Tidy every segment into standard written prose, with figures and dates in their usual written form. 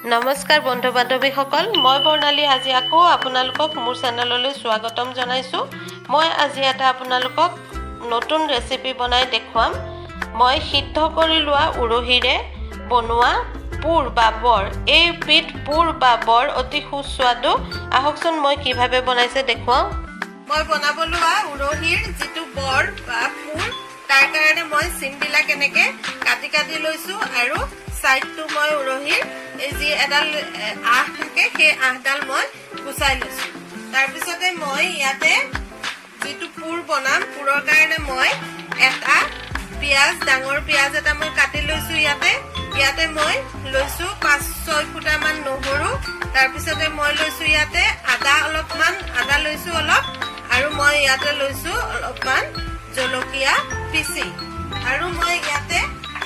নমস্কাৰ বন্ধু বান্ধৱীসকল, মই বৰ্ণালী। আজি আকৌ আপোনালোকক মোৰ চেনেললৈ স্বাগতম জনাইছোঁ। মই আজি এটা আপোনালোকক নতুন ৰেচিপি বনাই দেখুৱাম। মই সিদ্ধ কৰি লোৱা উৰহীৰে বনোৱা পুৰ বা বৰ। এইবিধ পুৰ বা বৰ অতি সুস্বাদু। আহকচোন, মই কিভাৱে বনাইছে দেখুৱাওঁ। মই বনাব লোৱা উৰহীৰ যিটো বৰ বা পুৰ, তাৰ কাৰণে মই চিমবিলাক এনেকে কাটি কাটি লৈছো আৰু ছাইডটো মই উৰহীৰ এই যি এডাল আঁহ থাকে, সেই আঁহডাল মই গুচাই লৈছো। তাৰপিছতে মই ইয়াতে যিটো পুৰ বনাম, পুৰৰ কাৰণে মই এটা পিঁয়াজ, ডাঙৰ পিঁয়াজ এটা মই কাটি লৈছো ইয়াতে। ইয়াতে মই লৈছো 5-6 ফুটামান নহৰু। তাৰপিছতে মই লৈছো ইয়াতে আদা, অলপমান আদা লৈছো অলপ আৰু মই ইয়াতে লৈছো অলপমান জলকীয়া পিচি। আৰু মই ইয়াতে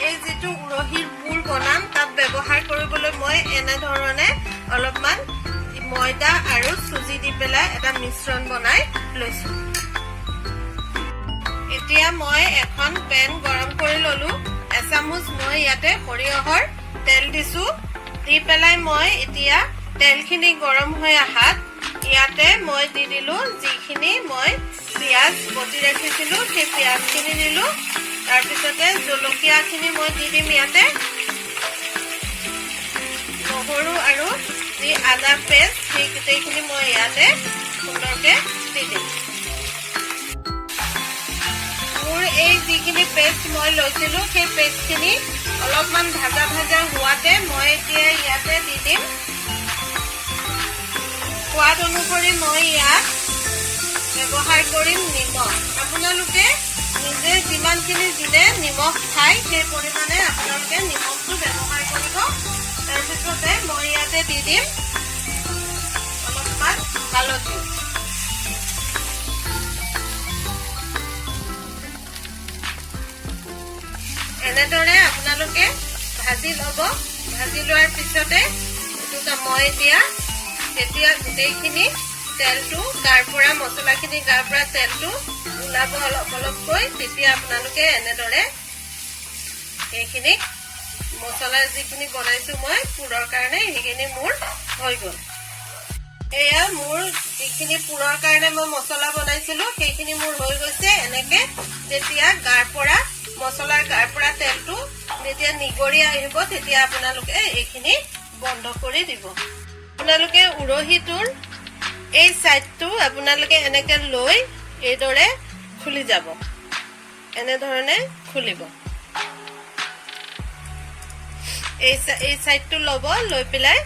এই যিটো উৰহীৰ পুৰ বনাম, তাত ব্যৱহাৰ কৰিবলৈ মই এনেধৰণে অলপমান ময়দা আৰু চুজি দি পেলাই এটা মিশ্ৰণ বনাই লৈছো। এতিয়া মই এখন পেন গৰম কৰি ললো। এচামুচ মই ইয়াতে সৰিয়হৰ তেল দিছো। দি পেলাই মই এতিয়া তেলখিনি গৰম হৈ অহাত ইয়াতে মই দি দিলো যিখিনি মই পিঁয়াজ বটি ৰাখিছিলো, সেই পিঁয়াজখিনি দিলো। তাৰপিছতে জলকীয়াখিনি মই দি দিম ইয়াতে। নহৰু আৰু যি আদা পেষ্ট, সেই গোটেইখিনি মই ইয়াতে সুন্দৰকে দি দিম। মোৰ এই যিখিনি পেষ্ট মই লৈছিলো, সেই পেষ্টখিনি অলপমান ভাজা ভাজা হোৱাতে মই এতিয়া ইয়াতে দি দিম সোৱাদ অনুসৰি মই ইয়াত ব্যৱহাৰ কৰিম নিমখ। আপোনালোকে নিজে যিমানখিনি যোনে নিমখ খায়, সেই পৰিমাণে আপোনালোকে নিমখটো ব্যৱহাৰ কৰিব। তাৰপিছতে মই ইয়াতে দি দিম অলপমান হালধি। এনেদৰে আপোনালোকে ভাজি ল'ব। ভাজি লোৱাৰ পিছতে এইটো মই এতিয়া যেতিয়া গোটেইখিনি তেলটো গাৰ পৰা, মছলাখিনি গাৰ পৰা তেলটো ওলাব অলপ অলপকৈ, তেতিয়া আপোনালোকে এনেদৰে এইখিনি মছলা যিখিনি বনাইছো মই পুৰৰ কাৰণে, সেইখিনি মোৰ হৈ গ'ল। এয়া মোৰ যিখিনি পুৰৰ কাৰণে মই মছলা বনাইছিলো, সেইখিনি মোৰ হৈ গৈছে। এনেকে যেতিয়া গাৰ পৰা, মছলাৰ গাৰ পৰা তেলটো যেতিয়া নিগৰি আহিব, তেতিয়া আপোনালোকে এইখিনি বন্ধ কৰি দিব। আপোনালোকে উৰহিটোৰ এই চাইডটো আপোনালোকে এনেকে লৈ এইদৰে খুলি যাব, এনেধৰণে খুলিব। এই চাইডটো ল'ব, লৈ পেলাই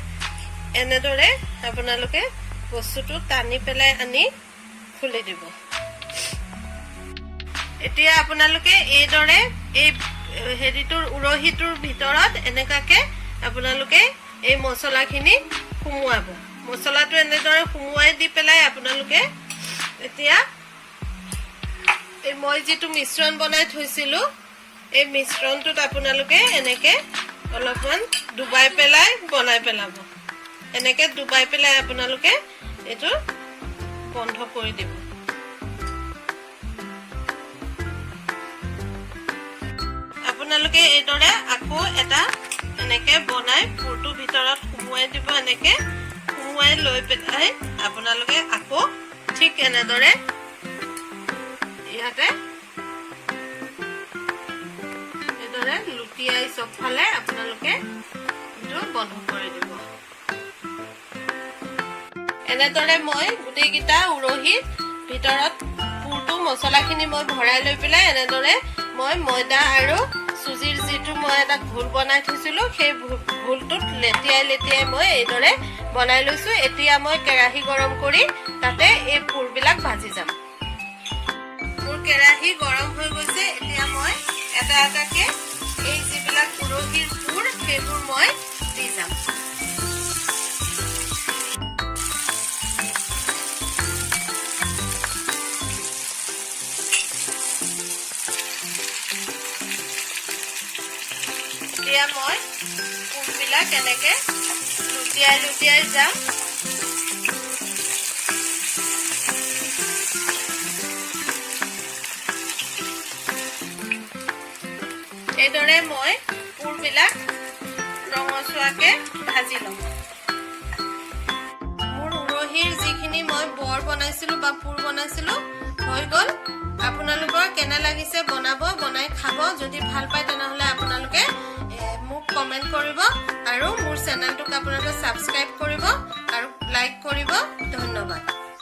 এনেদৰে আপোনালোকে বস্তুটো টানি পেলাই আনি খুলি দিব। এতিয়া আপোনালোকে এইদৰে এই হেৰিটোৰ, উৰহিটোৰ ভিতৰত এনেকুৱাকে আপোনালোকে এই মছলাখিনি সুমুৱাব। মছলাটো এনেদৰে সুমুৱাই দি পেলাই আপোনালোকে এতিয়া এই মই যিটো মিশ্ৰণ বনাই থৈছিলো, এই মিশ্ৰণটোত আপোনালোকে এনেকে অলপমান ডুবাই পেলাই বনাই পেলাব। এনেকে ডুবাই পেলাই আপোনালোকে এইটো বন্ধ কৰি দিব। আপোনালোকে এইদৰে আকৌ এটা এনেকে বনাই পুৰটোৰ ভিতৰত সুমুৱাই দিব। এনেকে সুমুৱাই লৈ পেলাই আপোনালোকে আকৌ ঠিক এনেদৰে ইয়াতে এইদৰে লুটিয়াই চবফালে আপোনালোকে এইটো বন্ধ কৰি দিব। এনেদৰে মই গোটেইকেইটা উৰহিৰ ভিতৰত পুৰটো, মছলাখিনি মই ভৰাই লৈ পেলাই এনেদৰে মই ময়দা আৰু চুজিৰ যিটো মই এটা ঘোল বনাই থৈছিলো, সেই ঘোলটোত লেটিয়াই লেটিয়াই মই এইদৰে বনাই লৈছো। এতিয়া মই কেৰাহী গৰম কৰি তাতে এই পুৰবিলাক ভাজি যাম। মোৰ কেৰাহী গৰম হৈ গৈছে। এতিয়া মই এটা এটাকে এই যিবিলাক উৰহিৰ পুৰ, সেইবোৰ মই দি যাম। এতিয়া মই পুৰবিলাক এনেকে লুটিয়াই লুটিয়াই যাম। এইদৰে মই পুৰবিলাক ৰঙচুৱাকে ভাজি ল'ম। মোৰ উৰহীৰ যিখিনি মই বৰ বনাইছিলোঁ বা পুৰ বনাইছিলোঁ, হৈ গ'ল। আপোনালোকৰ কেনে লাগিছে বনাব, বনাই খাব। যদি ভাল পায়, তেনেহ'লে আপোনালোকে মোক কমেণ্ট কৰিব আৰু মোৰ চেনেলটোক আপোনালোকে ছাবস্ক্ৰাইব কৰিব আৰু লাইক কৰিব। ধন্যবাদ।